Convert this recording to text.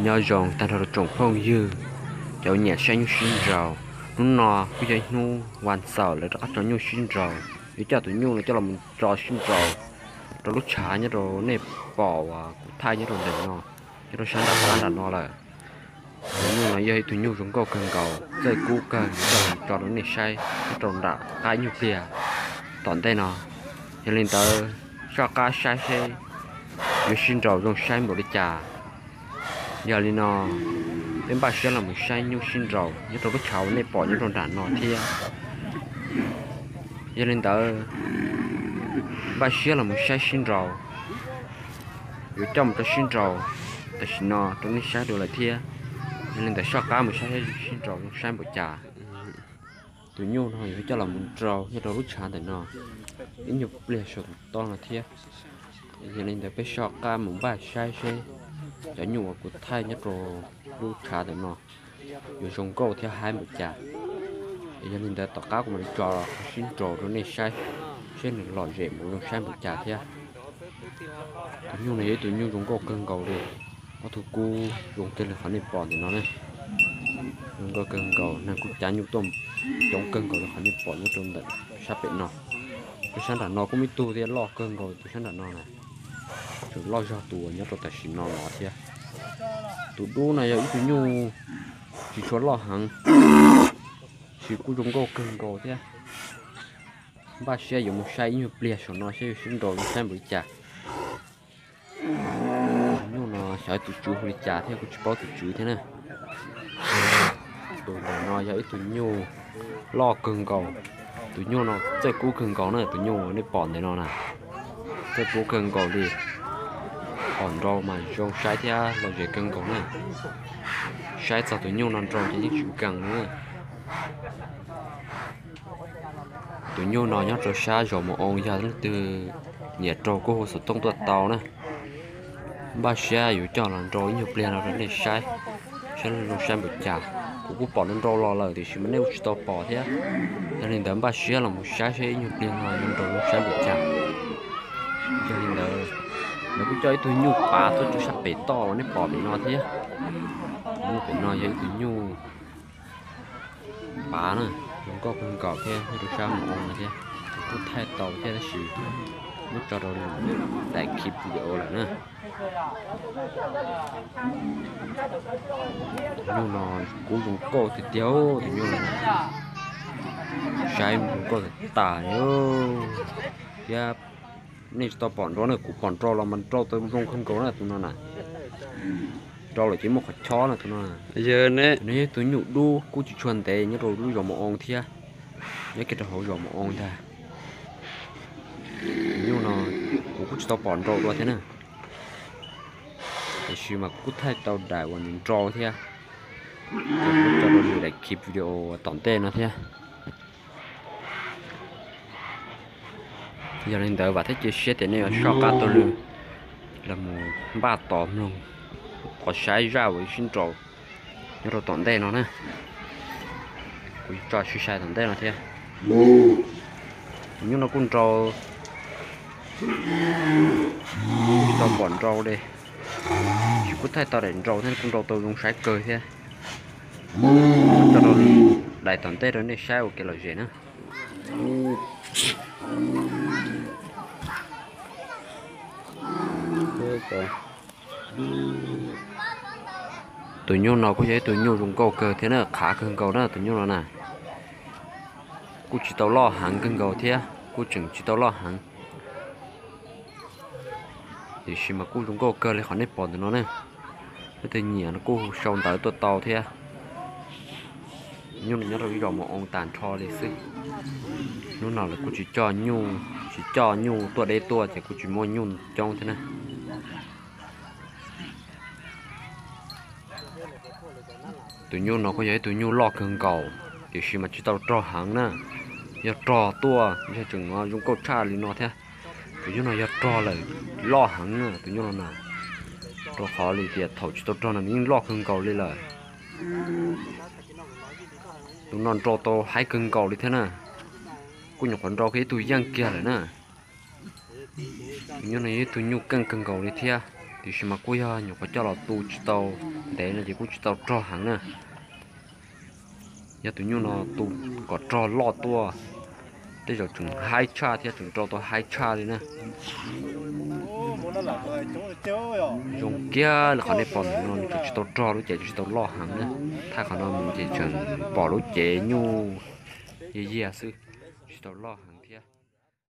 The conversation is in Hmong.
Nyob zoo tag nrho rau tsoom phooj ywg, cov nyiam saib nyuj sib nraus. Hnub no kuj yog ib hnub vas xaum lawv rov qab tso nyuj sib nraus. Yuav coj tus nyuj no coj los tso sib nraus rau lub tshav nyob rau nej pom uas kuv thaij nyob rau ntawm no, nyob rau sab nram qab nram no lawm. Tus nyuj no yog ib tug nyuj zoo nkauj kawg nkaus, txawj kub kawg, yuav coj los tso rau nej saib nyob rau nram qab ib nyuag pliag tom ntej no. Yog li ntawd, soj qab saib seb yuav sib nraus zoo saib npaum li cas. Yog li no, peb npaj siab los mus saib nyuj sib nraus nyob rau lub tshav uas nej pom nyob rau nram no thiab. Yog li ntawd, npaj siab los mus saib sib nraus, yuav coj mus rau sib nraus tam sim no rau nej saib dua lawm thiab. Yog li ntawd, soj qab mus saib sib nraus zoo saib npaum cas. Tus nyuj no yuav coj los mus nraus nyob rau lub tshav ntawm no ib nyuag pliag saum tus toj no thiab. Yog li ntawd, peb soj qab mus npaj saib seb cov nyuj uas kuv thaij nyob rau lub tshav ntawm no yuav zoo nkauj thiab haib npaum cas. Yog li ntawd, tom qab kuv mam li tso qhov sib nraus rau nej saib seb nws lom zem mus zoo saib npaum cas thiab. Tus nyuj no yog ib tug nyuj zoo nkauj kawg nkaus li, ob tug kub zoo kiag li qhov nej pom ntawm no na. Zoo nkauj kawg nkaus, neeg kuj cav nyuj tuaj coob kawg nkaus li qhov nej pom nyob rau ntawm sab pem no. Rau sab nram no kuj muaj ib tug thiab, loj kawg nkaus tus sab nram no na. Tseem loj zog tus uas nyob rau tam sim no no thiab. Tus dub no yog ib tug nyuj tsis tshua loj heev, tab sis kuj zoo nkauj kawg nkaus thiab. Npaj siab yuav mus saib ib nyuag pliag saum no seb yuav sib nraus zoo saib npaum li cas. Tus nyuj no xyov tus tswv hu li cas thiab, kuv tsis paub tus tswv thiab na. Tus ntawm no yog ib tug nyuj loj kawg nkaus. Tus nyuj no txawj kub kawg nkaus na, tus nyuj nej pom ntawm no na, txawj kub kawg nkaus li. Pom nrau mas zoo saib thiab lom zem kawg nkaus na. Saib txog tus nyuj no nrau ces yeej tsis nkees li na. Tus nyuj no nyob rau sab zos Mus Oo, yog leej twg nyiam raug kuj hu xov tooj tuaj tau na. Npaj siab yuav coj los nrau ib nyuag pliag no rau nej saib, saib zoo saib npaum cas. Kuv kuj pom nrau nrau los lawm tiam sis mas nej kuj tsis tau pom thiab. Yog li ntawd npaj siab los mus saib seb ib nyuag pliag no yuav nrau zoo saib npaum cas. Yog li ntawd, lawv kuj coj ib tug nyuj pav tuaj rau sab pem toj uas nej pom pem no thiab. Nyuj pem no yog ib tug nyuj pav na, zoo nkauj kawg nkaus thiab, nyob rau sab Mus Oo no thiab. Kuj thaij tau thiab tab sis muab tso rau daim clip video lawm na. Tus nyuj no kub zoo nkauj tiag tiag, tus nyuj no saib zoo nkauj tas tas li. Thiab nej tsis tau pom nrau na, kuv pom nrau los mas nrau tau zoo kawg nkaus na tus no na. Nrau lawm ces muaj qhov chob na tus no. Tus no yog tus nyuj dub kub tsis tshua ntev nyob rau lub zos Mus Oo thiab, nyob kiag rau hauv zos Mus Oo ntag. Tus nyuj no kuv kuj tsis tau pom nrau dua thiab na, tiam sis mas kuv kuj thaij tau daim uas nws nrau thiab, kuv tso rau daim clip video tom ntej no thiab. Yog li ntawd vam thiab cia siab tias nej yuav soj qab taug lw los mus npaj tos mloog qhov saib zaj uas sib nraus nyob rau tom ntej no na. Kuv tso sib sai tom ntej no thiab. Tus nyuj no kuj nrau, kuj tsis tau pom nrau li, tsis kuj thaij tau daim nrau thiab, kuj nrau tau zoo saib kawg thiab. Tso rau daim tom ntej rau nej saib ua kev lom zem na. Tus nyuj no kuj yog ib tug nyuj zoo nkauj kawg thiab na, qhav kawg nkaus na tus nyuj no na. Kuj tsis tau loj heev kawg nkaus thiab, kuj tseem tsis tau loj heev, tiam sis mas kuj zoo nkauj kawg li qhov nej pom ntawm no ne. Leej twg nyiam no kuj sau ntawv tuaj tau thiab. Nyuj no nyob rau ib zos Mus Oo tag nrho li xwb. Hnub no lawv kuj tsis coj nyuj, tsis coj nyuj tuaj deb tuaj ces kuj tsis muaj nyuj coob thiab na. Tus nyuj no kuj yog ib tug nyuj loj kawg nkaus, tiam sis mas tsis tau rog heev na. Yog rog tuaj yog tseem zoo nkauj tshaj li no thiab. Tus nyuj no yog rog lawm loj heev na tus nyuj no na, rau qhov li tias thaum tsis tau rog no nws yeej loj kawg nkaus li lawm. Tus no nrau tau haib kawg nkaus li thiab na, kuj nyuam qhuav nrau kiag ib tug yeej kiag lawm na. Tus nyuj no yog ib tug nyuj keej kawg nkaus li thiab. Tiam sis mas kuj yog nyuam qhuav coj los tu tsis tau ntev no ces kuj tsis tau rog heev na. Yog tus nyuj no tu kom rog loj tuaj, tej zaum tseem haib tshaj thiab, tseem rau tau haib tshaj li na. Zoo kiag li qhov nej pom ntawm no, nws tseem tsis tau rog lub cev, tseem tsis tau loj heev na. Thaij qhov no mus ces tseem pom lub cev nyuj yiag yiag xwb, tsis tau loj heev.